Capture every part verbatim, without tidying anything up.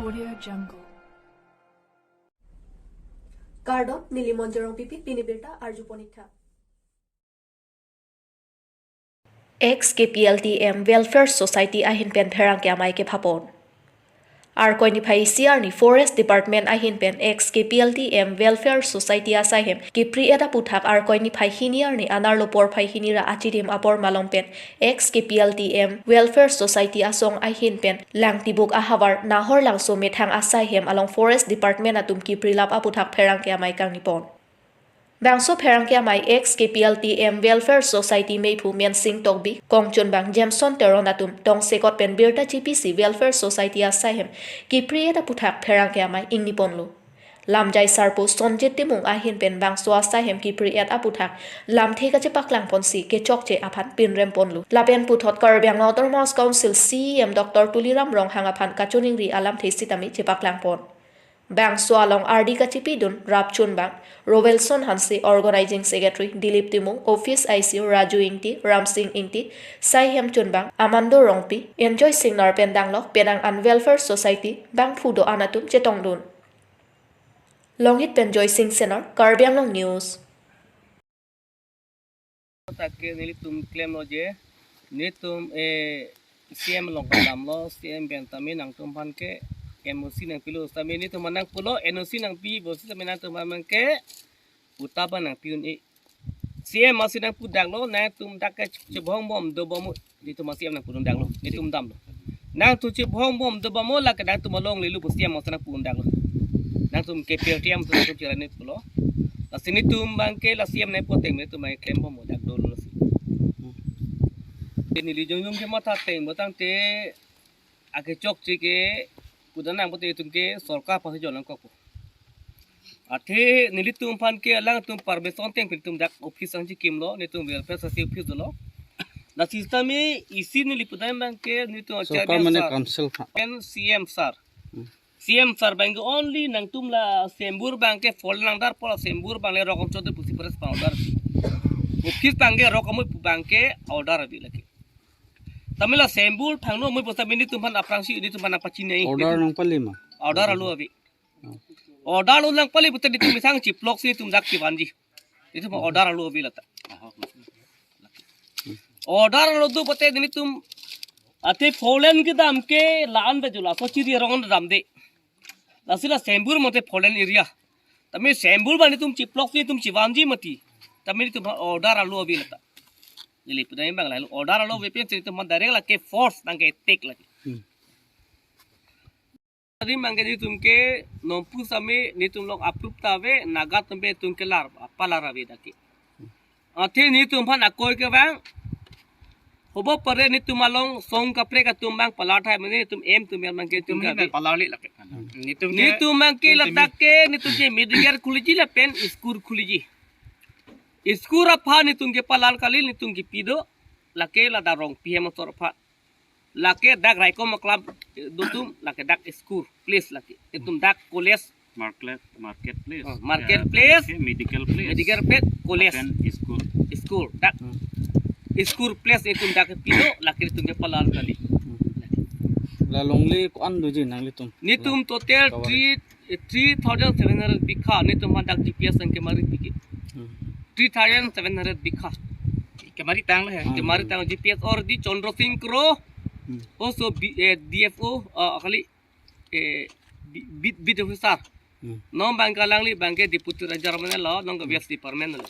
Audio Jungle. Kardom, neli Monjorong Pipi, pini birta arju pon ik tha. Ex K P L T M Welfare Society ahin pen pherangke amei kephapon. Arkoi niphai isi arni Forest Department ahin pen ex K P L T M Welfare Society asai hem kipri-et aputhak Arkoi niphai hini arni anerlo porphai hini ra achidim apor malom pen ex K P L T M Welfare Society asong ahin pen Langtibuk ahavar Nahorlangso methang asai hem along Forest Department atum kipri lap aputhak pherangke amei kangni pon. Bangso pherangke amei ex K P L T M Welfare Society meiphu Mensing Tokbi, kongchunbang Jameson Teron atum tongsekot pen birta chipisi Welfare Society asai hem kipri-et aputhak pherangke amei ingni ponlo. Lamjai sarpo Sonjit Timung ahin pen bangso asai hem kipri-et aputhak lamthe kachepaklang ponsi kechokche aphan pinrem ponlo. Lapen puthot Karbi Anglong Autonomous Council C E M Doctor Tuliram Ronghang aphan kachiningri alamthe sitame chepaklang pon. Bangso along ardi kachipidun rapchunbang Rovelson Hanse, Organizing Secretary Dilip Timung, Office I C Raju Ingti, Ramsing Ingti, sai hem chunbang Amando Rongpi, Enjoy Singnar pen danglok penang an Welfare Society bangphu do-an atum chetongdun. Longhit pen Joy Sing Senar, Karbi Anglong News. Atake nelitum klemlo je, nelitum, eh, C E M along kedamlo, C E M pen tame nangtum aphan ke N O C nangpilo, tame nelitum aphan nangpulo, N O C nangpi, bosi tame nangtum aphan ke puta abang nangpi un-e. C E M asi nangpudaklo, nangtum dak ke chebhong bom do bom, nelitum asi nangpudaklo, nelitum damlo. Nangtum chebhong bom do bom, lake nangtum along lelu bosi nangtum nangpudaklo. Nangtum K P L T M atum nangtum chera nelitum pulo. Lasi nelitum abang ke la C E M nangputeng nelitum abang klem bom dak dolo lasi. Neli jongjong ke matha teng botang te akechokche ke puda nang bote itum ke sorkar aphansi jon nangkokpo. Athe nelitum aphan ke alangtum permission teng pen itum dak office nangchikimlo, nelitum welfare society office dolo. Lasi tame isi neli puda abang ke nelitum sorkar chairman mane sir, council aphan. Pen C E M sir. Hmm. C E M sir abang ke only nangtum la sembur abang ke four lane order po, la sembur abang le rok amchot pusi press pa order. Office abang ke rok amoi pu abang ke order abi lake. Tame la sembur phangno amoi pusi nelitum aphan aphrangsi nelitum aphan nangpachinei. Order nangpali ma? Order alo abi. Order alo nangpali pute nelitum methang chiploksi nelitum dak chivanji. Nelitum order alo abi lata. Order alo do pute nelitum athe four lane kedam ke la-an bejula, so chiri arong damde. Lasi la sembur mate four lane area. Tame sembur abang nelitum chiploksi nelitum chivanji mati. Tame nelitum order alo abi lata. Neli puda abang la order alo abi pen nelitum direct lake force nangke attack lake. Hmm. Tadi abang ke nelitum ke nompu same nelitum along approve ta ave, Naga atum pen nelitum ke lar, apa lar ave dak ke. Athe nelitum aphan akoi ke abang. Hobo pare nelitum along song kaprek atum abang palar thai mane nelitum M tum yang abang ke nelitum ke ave. Palar le lake. Nelitum ke, nelitum abang ke nelitum ladak ke nelitum ke medical khuliji lapen school khuliji. School aphan nelitum ke palar kali, nelitum kepi do lake ladak Rongpi hem asor aphan. Lake dak Raikom Club, eh, do atum, lake dak school place lake. Nelitum dak college. Market, market place. Oh, market place. Ya, medical place. Medical place, college. Lapen school. School, dak. Hmm. School place nelitum dak kepi do, lake nelitum ke palar kali. Hmm. La longle ko-an doji nanglitum? Nelitum la total cover. Three, eh, three thousand seven hundred bikha, nelitum aphan dak G P S nangkemari pike. Hmm. Three thousand seven hundred bikha. Kemari tanglo he. Hmm. Kemari tang G P S already Chandra Singh Kro. Hmm. Also B, eh, D F O, uh, kali, eh, B, B, beat officer. Hmm. Non abang ke alangli abang ke deputy ranger mane lo, non ke, hmm, waste department lo.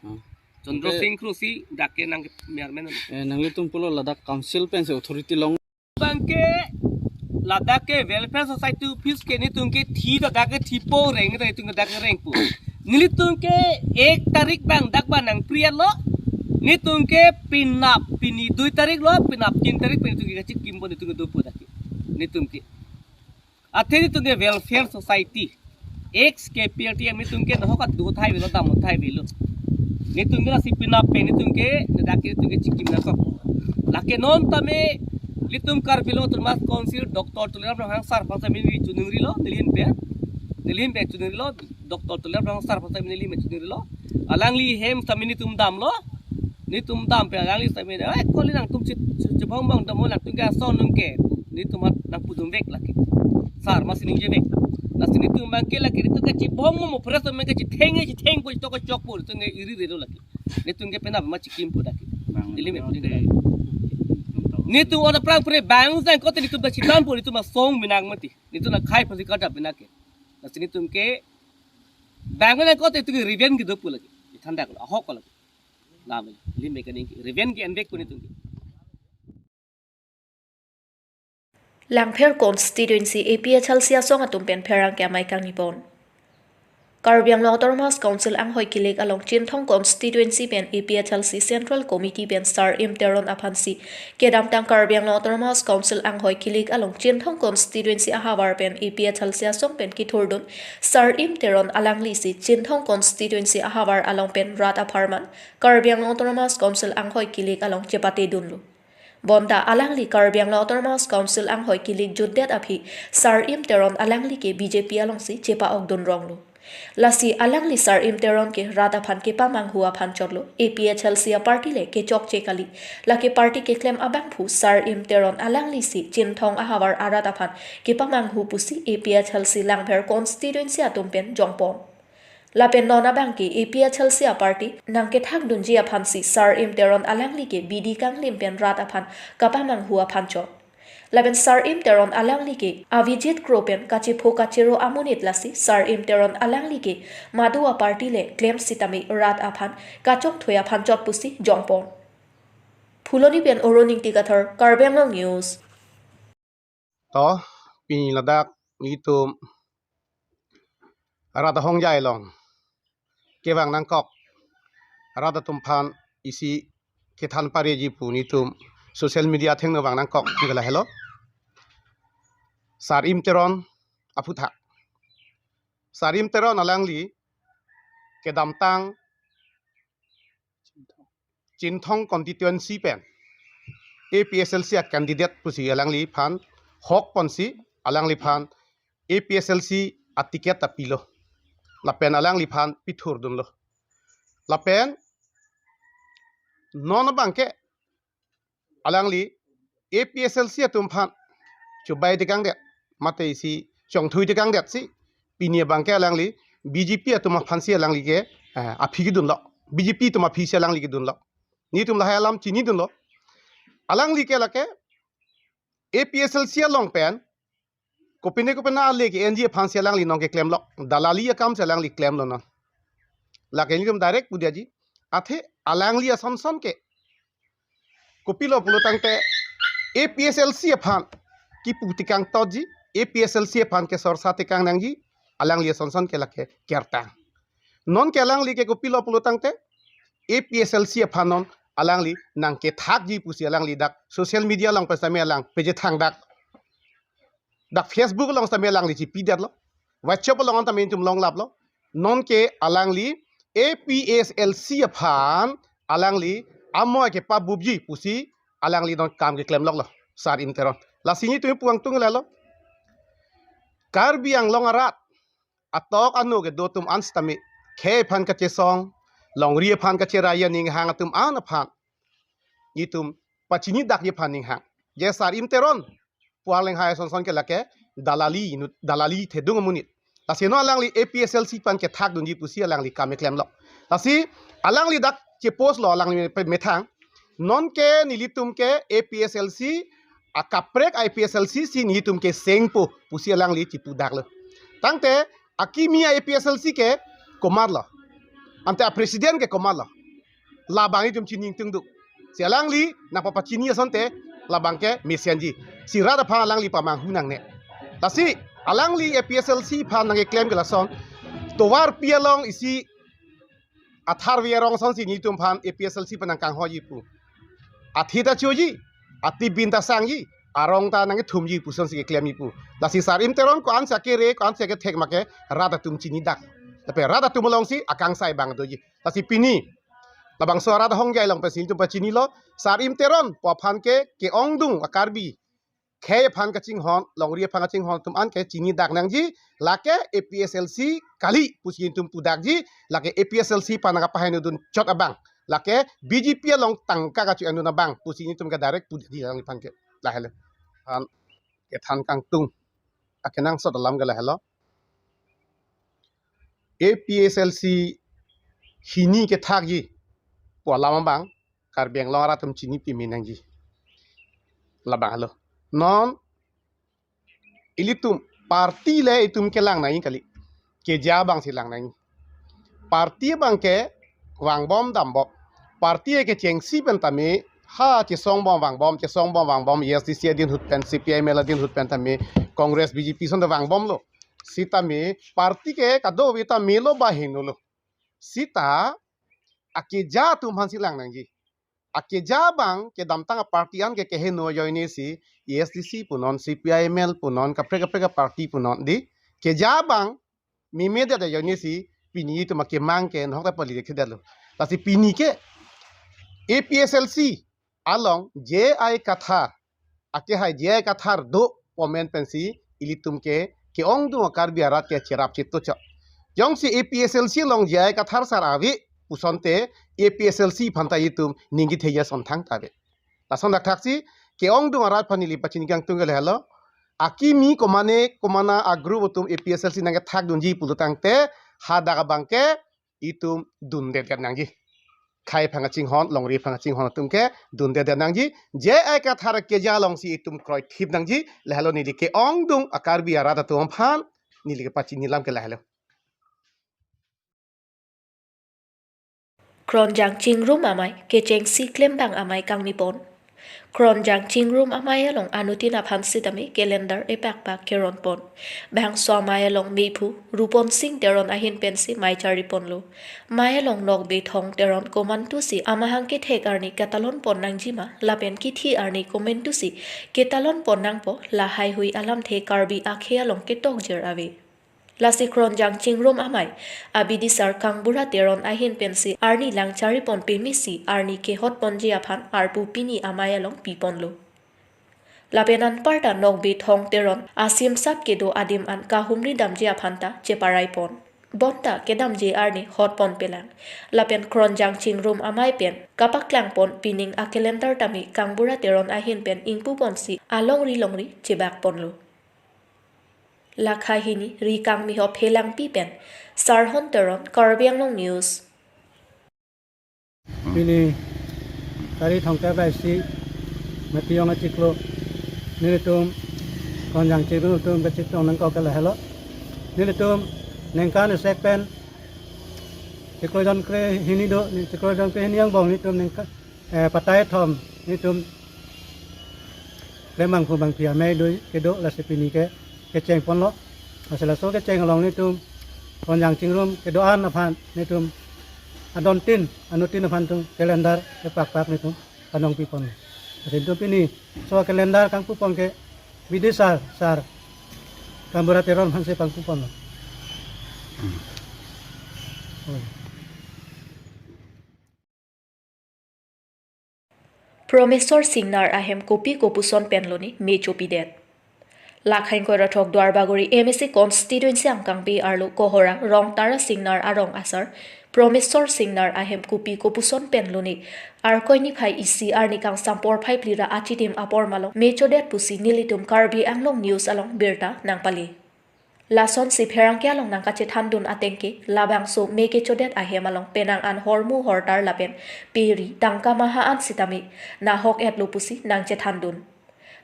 Hmm. Chandra, okay, Singh Kro si dak ke nangkemer mane lo. Eh, nanglitum pulo ladak council pensi authority long. Abang ke ladak ke welfare society office ke nelitum ke thi ta dak ke thipo, reng ta nelitum ke dak ke rengpo. Nelitum ke ek tarik abang dak abang nangpri-et lo. Nelitum ke penap pini dui tarik lo, penap tin tarik pen nelitum ke kachikimpo, nelitum ke dopo dak ke. Nelitum ke. Athe nelitum ke welfare society, ex K P L T M nelitum ke nohok adu thai avelo, dam thai avelo. Nelitum ke lasi penap pen nelitum ke, dak ke nelitum ke chikim nangkok. Lake non tame nelitum Karbi Anglong Autonomous Council Doctor Tuliram Ronghang sir aphan tame neli chiningrilo, neli ahin pen. Neli ahin pen chiningrilo, Doctor Tuliram Ronghang sir aphan tame neli ahin pen chiningrilo. Alangli hem tame nelitum damlo. Nelitum dam pen alangli tame, eh, kali nangtum che, che, chebhong bong dam mo, nangtum ke ason nung ke. Netum mat nangpudun vek lake. Sar masi ningjevek. Lasi netum abangke lake netum kachibong mo press abang kachitheng kachitheng po to kachok po netum ke iri relo lake. Netum ke penap ma chikim po lake. Bang, Ili me bang, pudin te. Netum ora prang pre bang sang kote netum ta chitan po netum asong minang mati. Netum akhai pasi kada pinake. Lasi netum ke bang na kote tu revenge ke dopu lake. Thandak ahok lake. Lam ili me kaning revenge ke envek po netum ke. Langpher constituency A P H L C asong atum pen pherangke amei kangnipon. Karbi Anglong Autonomous Council anghoi kilik along Chinthong constituency pen A P H L C Central Committee pen Sar-im Teron aphansi kedamtang Karbi Anglong Autonomous Council anghoi kilik along Chinthong constituency ahavar pen A P H L C asong pen kithurdun Sar-im Teron alanglisi Chinthong constituency ahavar along pen rat apharman Karbi Anglong Autonomous Council anghoi kilik along chepatedunlo. Bonta alangli Karbi Anglong Autonomous Council anghoi kilik jutdet aphi Sar-im Teron alangli ke B J P alongsi chepa-okdun ronglo. Lasi alangli Sar-im Teron ke rat aphan kepamanghu aphan chotlo A P H L C aparty le kechokche kali. Lake party keklem abangphu Sar-im Teron alanglisi Chinthong ahavar arat aphan kepamanghu pusi A P H L C Langpher constituency atum pen jongpon. Lapen non abangke A P H L C aparty nangkethakdunji aphansi Sar-im Teron alangli ke bidi kanglim pen rat aphan kapamanghu aphan chot. Lapen Sar-im Teron alangli ke Avijit Kro pen kachepho kachero amonit lasi Sar-im Teron alangli ke madu aparty le klem sitame rat aphan kachongthoi aphan chot pusi jongpon. Phuloni pen Oro Ningti Kathar, Karbi Anglong News. To, pini ladak netum rat ahongjai along kevang nangkok, rat atum aphan isi kethan pareji pu netum social media athengno vang nangkok pu ke lahelo. Sar-im Teron aphuthak. Sar-im Teron alangli kedamtang Chinthong constituency pen A P H L C a candidate pusi alangliphan hok ponsi alangliphan A P H L C a ticket ta pilo. Lapen alangliphan pithurdunlo. Lapen non abangke alangli A P H L C atum aphan chubai tekangdet, mate isi chongthui tekangdetsi, pini abangke alangli B J P atum aphansi alangli ke, eh, aphi kedunlo. B J P atum aphisi alangli kedunlo. Netum lahai alam chinidunlo. Alangli ke lake A P H L C along pen kopine kopine ale ke-enji aphansi alangli nangkeklemlo. Dalali akamsi alangli klemlo non. Lake netum direct pudetji. Athe alangli asonson ke kopilo pulotangte A P H L C aphan kipu tekang totji, A P H L C aphan kesorsa tekang nangji, alangli asonson ke lake kertang. Non ke alangli ke kopilo pulotangte A P H L C aphan non alangli nangkethakji pusi alangli dak social media along pen sitame alang pejethang dak. Dak Facebook along sitame alangli chipidetlo. WhatsApp along sitame netum longlaplo. Non ke alangli A P H L C aphan alangli amo kepabupji pusi alangli non kam keklemloklo. Sar-im Teron. Lasi netum pu angtung lalo. Karbi Anglong arat atok anu kedo atum an sitame khei aphan kachesong, longri aphan kacherai aning hang atum an aphan netum pachinidakji aphan ning hang. Je Sar-im Teron pu alanglihai asonson ke lake dalali inut, dalali thedung amonit. Lasi non alangli A P H L C aphan kethakdunji pusi alangli kam keklemlo. Lasi alangli dak chepostlo alangli pe-, methang. Non ke nelitum ke A P H L C akaprek A P H L C si nelitum ke sengpo pusi alangli chipudaklo. Tangte akimi A P H L C ke komatlo. Ante a president ke komatlo. Labang netum chini ingtungduk. Si alangli nangpapachini asonte labang ke mesenji. Si rat aphan alangli pamanghu nangne. Lasi alangli A P H L C aphan nangkeklem ke lason. Tovarpi along isi Atharve arong asonsi netum aphan A P H L C aphan nangkanghoi pu. Athi ta choji, atibin ta sangji, arong ta nangkethumji pu asonsi keklemji pu. Lasi Sar-im Teron ko-ansi akere, ko-ansi akethek make rat atum chinidak. Tapi rat atum alongsi akangsai abang doji. Lasi pini labangso arat ahongjai along pensi netum pachinilo, Sar-im Teron pu aphan ke ke-ongdung a-Karbi khei aphan kachinghon, longri aphan kachinghon atum an ke chinidak nangji, lake A P H L C kali pusi netum pudakji, lake A P H L C aphan nangkapaheno dun chot abang, lake B J P along tangka kacho-endun abang pusi netum ke direct pudakji alangliphan ke. Lahelo. An kethan kangtung akenangsot alam ke lahelo. A P H L C hini kethakji pu alam abang Karbi Anglong arat atum chini pimi nangji. Labang helo. Non ilitum party le itum kelang nangji kali. Keja abangsi lang nangji. Party abang ke vangbom dambom. Party kechengsi pen tame ha chesongbom vangbom, chesongbom vangbom, A S D C adin ahut pen, C P I M L adin ahut pen tame, Congress, B J P ason ta vangbomlo. Sitame party ke kadokave ta melo ba henolo. Sita akeja atum aphansi lang nangji. Akeja abang kedamtang aparty an ke keheno ajoinesi A S D C punon, C P I M L punon, kaprek kaprek aparty punon dei. Keja abang memedet ajoinesi pini itum akemang ke nahok ta pali dekhe detlo. Lasi pini ke A P H L C along J I Kathar, akehai J I Kathar do comment pensi ilitum ke ke-ongdung a-Karbi arat ke cherap chito chok. Jongsi A P H L C along J I Kathar sar ave pusonte A P H L C aphanta itum ninggi theja sonthang ta ave. Lason dak thaksi ke-ongdung arat aphan neli pachini kangtung ke lahelo. Akimi komane komana a-group atum A P H L C nangkethakdunji pulo tangte hadak abang ke itum dundedet nangji. Khei aphan kachinghon, longri aphan kachinghon atum ke dundedet nangji. J I Kathar keja alongsi itum kroithip nangji. Lahelo neli ke-ongdung a-Karbi arat atum aphan neli kepachini alam ke lahelo. Kronjang Chingrum Amei kechengsi klembang amei kangmipon. Kronjang Chingrum Amei along anuttin aphan sitame calendar epakpak keronpon. Bangso amei along mephu Rupon Sing Teron ahin pensi mei chariponlo. Mei along Nokbe Thong Teron komantusi amahang kethek arni katalonpon nangjima lapen kithi arni komantusi ketalonpon nangpo, lahaihui alamthe Karbi akhei along ketokjir ave. Lasi Kronjang Chingrum Amei abidisar Kangbura Teron ahin pensi arni lang charipon pemisi arni kehotponji aphan arpu pini amei along piponlo. Lapen anparta Nokbe Thong Teron asimsap kedo adim an kahumri damji aphanta cheparaipon. Bonta kedamji arni hotponpelang. Lapen Kronjang Chingrum Amei pen kapaklangpon pining a-calendar tame Kangbura Teron ahin pen ingpuponsi alongri longri chebakponlo. Lakha hini ri kangmihop Helangpi pen Sarhon Teron, Karbi Anglong News. Pini tarik thomkep ra isi Matiyong achiklo, nelitum Kronjang Chingrum atum kachetong nangkok ke lahelo. Nelitum ningkan isi pen chiklo jon krehini do, ni chiklo jon krehini angbong nelitum ningkan, eh, patai thom nelitum klembang phu bangpi amei do kedo, lasi pini ke kechengponlo. Lasi laso kecheng along nelitum Kronjang Chingrum kedo-an aphan nelitum adontin anuttin aphan tum calendar kepakpak nelitum kanong piponlo. Lasi nelitum pini so calendar kangpupon ke bidisar, sar Kangbura Teron aphansi pangpuponlo. Oi. Promeswar Singnar ahem kopi kopuson penloni me chopidet. Lakha ingkoi ra throk Duarbagori M A C constituency angkangpi arlo Kohora Rongtara Singnar arong asar Promeswar Singnar ahem kopi kopuson penloni Arkoi niphai isi arni kangsam porphai phli ra achitim apor malom me chodet pusi nelitum Karbi Anglong News along birta nangpali. Lasonsi pherangke along nangkachethandun ateng ke labangso me kechodet ahem along penang an hormu hortar lapen pe ri tangka maha an sitame nahok-etlo pusi nangchethandun.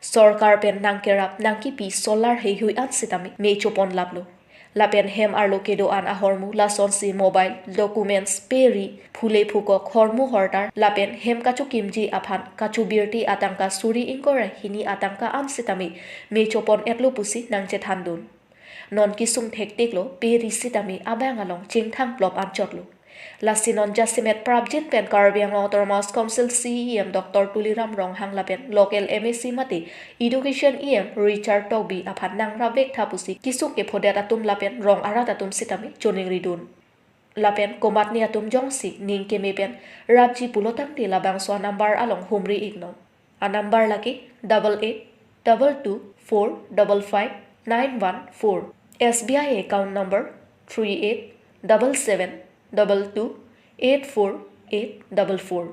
Sorkar pen nangkerap nangkipi solar heihui an sitame me choponlaplo. Lapen hem arlo kedo-an ahormu lasonsi mobile, documents, pe ri, phule phukok, hormu hortar lapen hem kachokimji aphan kachobirti atangka suri ingkoi ra hini atangka an sitame me chopon-etlo pusi nangchethandun. Non kesung thektiklo pe ri sitame abang along chingthang plop anchotlo. Lasi non jasemet prapjin pen Karbi Anglong Autonomous Council C E M Doctor Tuliram Ronghang lapen local M A C mate Education E M Richard Tokbi aphan nangrapvek tha pusi kesung kephodet atum lapen rong arat atum sitame choningridun. Lapen komatne atum jongsi ning keme pen rapji pulo tangte labangso anumber along humri-iknon. Anumber lake double eight double two four double five nine one four. S B I account number three eight double seven double two eight four eight double four.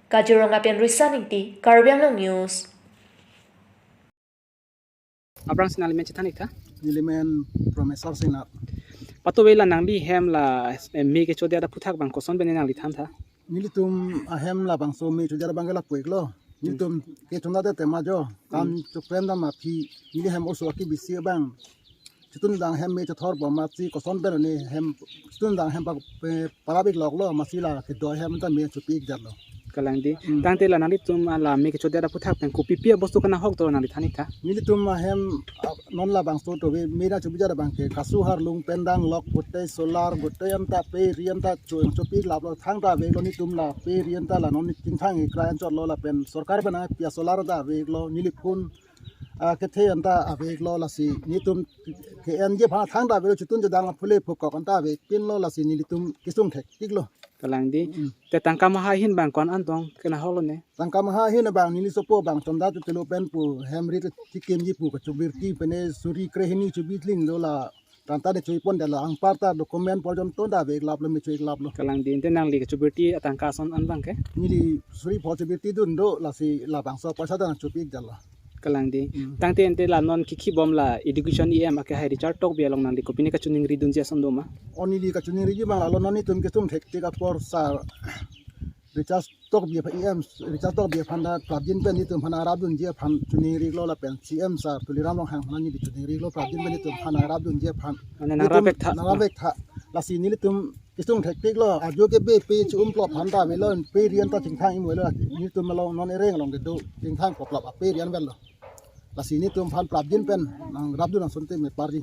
Kaziranga pen Risa Ingti, Karbi Anglong News. Aphrangsi nangli men chethan ik tha? Neli men Promeswar Singnar. Patu vela nangli hem la, eh, me kechodet aphuthak abang koson pen nangli than tha? Nelitum ahem labangso me chodet abang ke lapu-iklo. Nelitum ke chonat te tema jo. Kam Hmm. chokren dam aphi neli hem oso aki bisi abang. Chitun dang hem me chothor bom amatsi koson pen ne hem chitun dang hem pa, pe, parap-ikloklo amatsi la kedo hem ta me chopi-ik jatlo. Kalang dei. Hmm. Tangte la nanglitum la me kechodet aphuthak pen kopipi abostu kanahok do nangli than ik tha? Nelitum ahem, ah, non labangso dove me nangchobi jat abang ke kasu harlung pen dang lok gotei solar gotei anta pe ri anta cho-, chopi-iklaplo thangta avelo nelitum la pe ri anta la non chingthang ikra anchotlo lapen sorkar pen nangpi asolar ta avelo neli phone, ah, kethe anta avelo lasi nelitum ke-enji aphan thangta avelo chitun chedang aphule phukok anta avepinlo lasi nelitum kesung thektiklo. Kalang dei. Mm. Te tangka maha ahin abang ko-an antong kenahoklo ne? Tangka maha ahin abang neli sopo abang chonda te telo pen pu hem rit chikimji pu kachobirti pen suri krehini chobitling do la tangta ne choi pon detlo anparta document porjonto ta ave-iklaplo me choi-iklaplo. Kalang dei, te nangli kachobirti atangka ason an abang ke? Neli suri pho chobirti dun do lasi labangso paisa ta nangchopi-ik jatlo. Kalang dei. Hmm. Tangte ante la non kikhibom la education E M ake hai Richard Tokbi along nangli kopine kachiningri dunji ason do ma? O neli kachiningriji abang la lo non nelitum kesung thektik apor sir Richard Tokbi aphan E M Richard Tokbi aphan ta prapjin pen nelitum aphan arap dunji aphan chiningrilo lapen C M sir Tuliram Ronghang aphan neli chiningrilo prapjin pen nelitum aphan arap dunji aphan. Mane nelitum nangrap-ik tha. Nangrap-ik tha. Lasi nelitum kesung thektiklo ajo ke be pe chumplop aphan ta avelo pe ri anta chingthang imvelo nelitum along non ereng along kedo chingthang koplop ape ri an avelo. Lasi nelitum aphan prapjin pen nangrap dun ason te me parji.